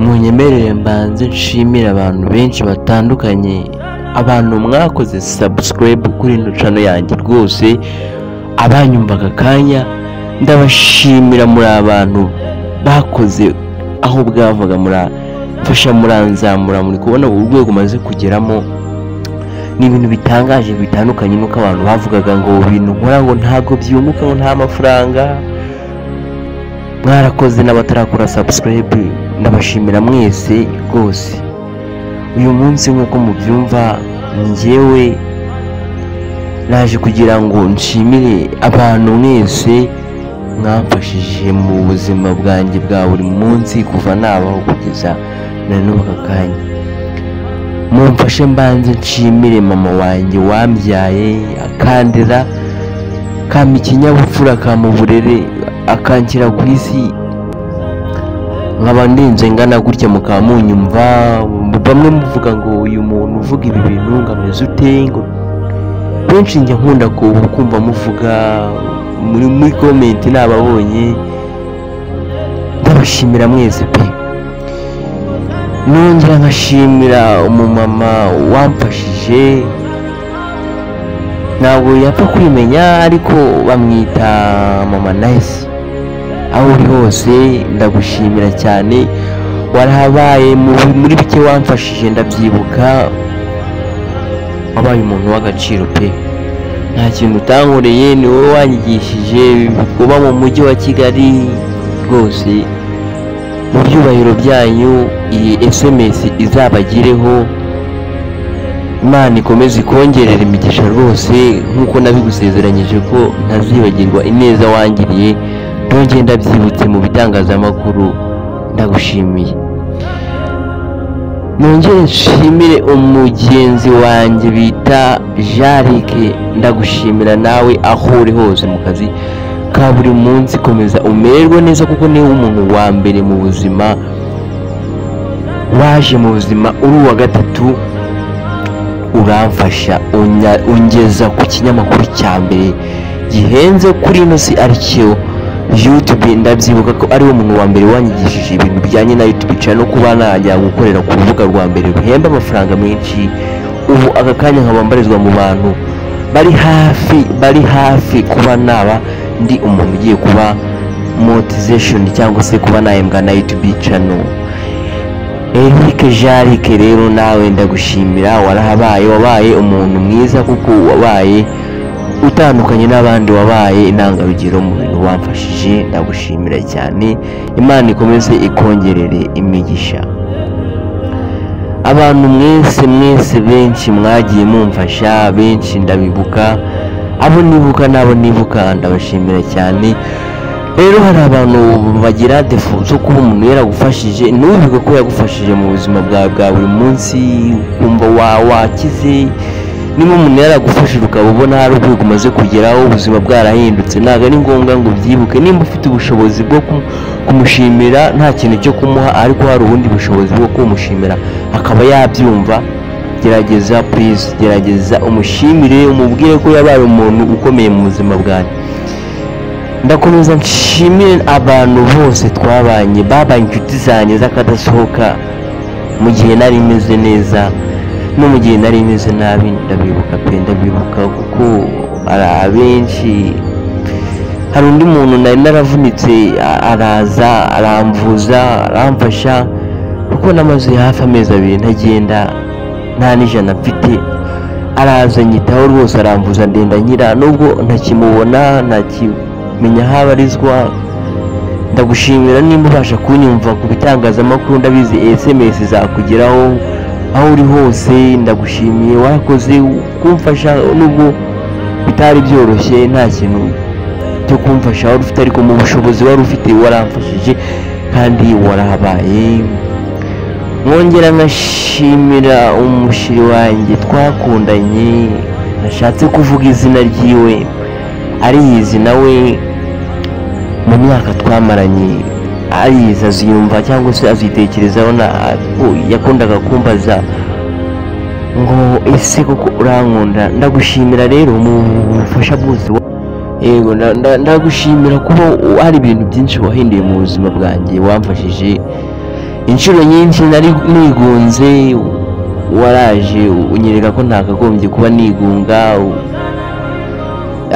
Munyemerere mbanze nshimire abantu benshi batandukanye, abantu mwakoze subscribe kuri ino channel yanjye. Rwose abanyumva aka kanya ndabashimira, muri abantu bakoze aho bwavaga, muramfasha, muranzamura, muri kubona urwego maze kugeramo. Ni ibintu bitangaje bitandukanye nuko abantu bavugaga ngo ibintu nkora ngo ntabwo byunguka, ngo nta mafaranga. Mwarakoze. N'abatarakora subscribe ndabashimira mwese rwose. Uyu munsi nk'uko mubyumva, njyewe naje kugira ngo nshimire abantu mwese mwamfashije mu buzima bwanjye bwa buri munsi kuva nabaho kugeza na n'ubu aka kanya. Mumfashe mbanze nshimire mama wanjye wambyaye, akandera, akampa ikinyabupfura, akampa uburere, akanshyira ku isi nkaba ndinze ngana gutya mukaba munyumva. Bamwe muvuga ngo uyu muntu uvuga ibi bintu ngo ameze ute, ngo benshi njya nkunda kumva muvuga muri comment, nababonye, ndabashimira mwese pe. Nongera nkashimira umumama wamfashije, ntabwo yapfa kwimenya ariko bamwita Mama Nice. Aho uri hose ndagushimira cyane, warahabaye muri bike wamfashije, ndabyibuka, wabaye umuntu w'agaciro pe. Nta kintu utankoreye, ni wowe wanyigishije kuba mu mujyi wa Kigali. Rwose mu byubahiro byanyu iyi SMS izabagireho, Imana ikomeze ikongerera imigisha rwose, nk'uko nabigusezeranyije ko ntazibagirwa ineza wangiriye. Ndongeye ndabyibutse mu bitangazamakuru, ndagushimiye. Nongere nshimire umugenzi wanjye bita Jarike, ndagushimira nawe aho uri hose mu kazi ka buri munsi, komeza umererwe neza kuko niwe umuntu wa mbere mu buzima waje mu buzima uri uwa gatatu, uramfasha ungeza ku kinyamakuru cya mbere gihenze kuri ino si aricyo YouTube. Ndabyibuka ko ariwe muntu wa mbere wanyigishije ibintu bijyanye na YouTube channel no kuba najya gukorera ku rubuga rwa mbere ruhemba amafaranga menshi. Ubu aka kanya nkaba mbarizwa mu bantu bari hafi kuba naba ndi umuntu ugiye kuba monetization cyangwa se kuba nahembwa na YouTube channel. Eric Jarike rero nawe ndagushimira, warahabaye, wabaye umuntu mwiza kuko wabaye utandukanye n'abandi, wabaye intangarugero mu bintu wamfashije, ndagushimira cyane. Imana ikomeze ikongerere imigisha. Abantu mwese mwese benshi mwagiye mumfasha, benshi ndabibuka, abo nibuka n'abo nibuka ndabashimira cyane. Rero hari abantu bagira défaut zo kuba umuntu yaragufashije ntubivuge ko yagufashije mu buzima bwawe bwa buri munsi, ukumva wakize. Niba umuntu yaragufashije ukaba ubona hari urwego umaze kugeraho, ubuzima bwarahindutse, ntabwo ari ngombwa ngo ubyibuke. Nimba ufite ubushobozi bwo kumushimira nta kintu cyo kumuha, ariko hari ubundi bushobozi bwo kumushimira akaba yabyumva, gerageza please, gerageza umushimire, umubwire ko yabaye umuntu ukomeye mu buzima bwawe. Ndakomeza nshimire abantu bose twabanye, babaye inshuti zanjye z'akadasohoka mu gihe nari meze neza no mu gihe nari meze nabi. Ndabibuka pe, ndabibuka kuko hari abenshi. Hari undi muntu nari naravunitse, araza aramvuza, aramfasha, kuko namaze hafi amezi 2 ntagenda, nta n'ijana mfite. Araza anyitaho rwose, aramvuza, ndenda nkira, nubwo ntakimubona, ntakimenya aho abarizwa. Ndagushimira nimba ubasha kunyumva ku bitangazamakuru, ndabizi SMS zakugeraho aho uri hose. Ndagushimiye, warakoze kumfasha nubwo bitari byoroshye, nta kintu cyo kumfasha wari ufite, ariko mu bushobozi wari ufite waramfashije kandi warahabaye. Mwongera nkashimira umushiri wanjye twakundanye, nashatse kuvuga izina ryiwe, ariyizi nawe, mu myaka twamaranye ariyizi, aziyumva cyangwa se azitekerezaho. Na yakundaga kumbaza ngo ese koko urankunda? Ndagushimira rero mu bufasha bwose yego, ndagushimira kuba hari ibintu byinshi wahinduye mu buzima bwanjye, wamfashije. Inshuro nyinshi nari nigunze, waraje unyereka ko ntakagombye kuba nigunga.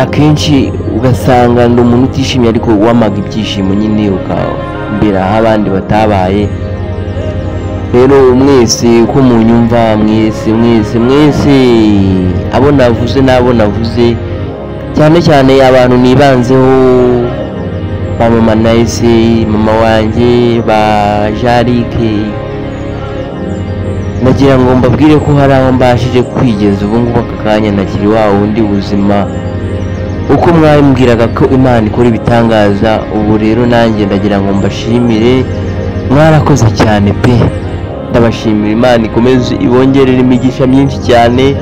Akenshi ugasanga ndi umuntu utishimye, ariko wamaga ibyishimo nyine ukambera aho abandi batabaye. Rero mwese uko munyumva, mwese mwese mwese, abo navuze n'abo navuze, cyane cyane abantu nibanzeho, ba mama Nice, mama wanjye, ba Jarike, nagira ngo mbabwire ko hari aho mbashije kwigeza ubu ngubu aka kanya ntakiri wa wundi buzima uko mwambwiraga ko Imana ikora ibitangaza. Ubu rero nanjye ndagira ngo mbashimire, mwarakoze cyane pe, ndabashimira. Imana ikomeze ibongerere imigisha myinshi cyane.